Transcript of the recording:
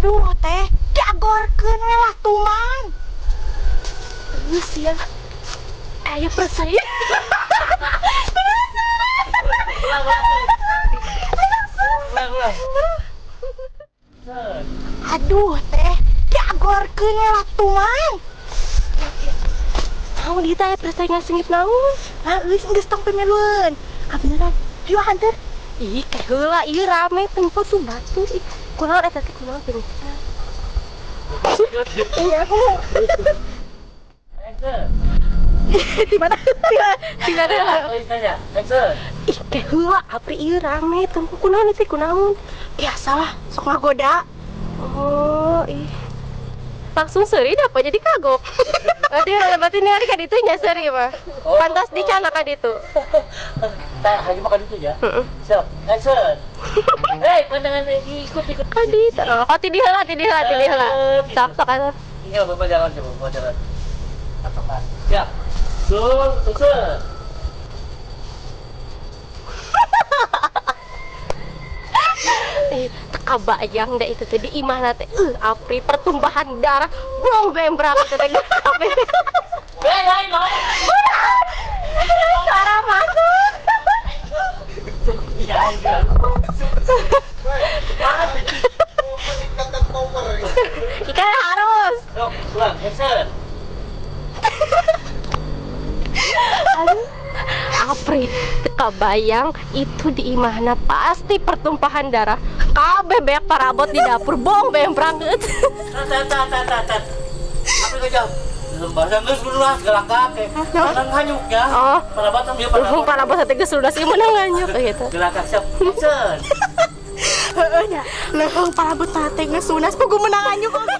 Aduh teh, diagorkeun we lah tuman. Geus ya. Aya percaya. Ulang, ulang. Ulang, ulang. Action. Aduh teh, diagorkeun we lah tuman. Naon dieu teh aya persaingan sengit naon? Ah, geus geus tong pemiluan. Ah beneran. Yuk hantar. Ih, ke heula ieu rame tempo tuh batu. Ih, kunaon eta teh, kunaon penyakitna? Iya aku. Action. Di mana? Di mana? Oh, tanya. Action. Ih, ke heula Apri ieu rame tempo kunaon teh, kunaon? Biasalah, sok ngagoda. Oh, ih. Langsung seuri apa jadi kagok. Berarti berarti ningali ka ditu nya seuri mah. Oh. Pantas dicana ka ditu. Tak, lagi makan itu ya. Heeh. Siap. Action. Hei, pandangan ikut ikut. Ka ditu. Oh, ti diheula, ti diheula, ti diheula. Sok sok atuh. Iya, Bapak jalan coba, Bapak jalan. Patokan. Siap. Sul, action. Eh, kabayang deh itu teh di imahna teh Apri pertumbuhan darah bong bembrak itu teh. Hei, lain, lain. Suara masuk. Iya, iya. Meningkatkan power. Ikan harus. Sok, ulang, action. Aduh. Apri kabayang itu di imahna pasti pertumpahan darah. Kabeh beak parabot di dapur bong bembrang. Tat, tat, tat, tat, tat, tat. Apa itu jauh? Lembaga geus lunas galakak eh. Menang hanyuk ya. Oh. Parabot dia parabot. Parabot teh geus lunas ieu meunang nganyuk gitu. Galakak siap. Action. Heeh nya. Leuheung parabot teh geus lunas puguh meunang anyuk oge.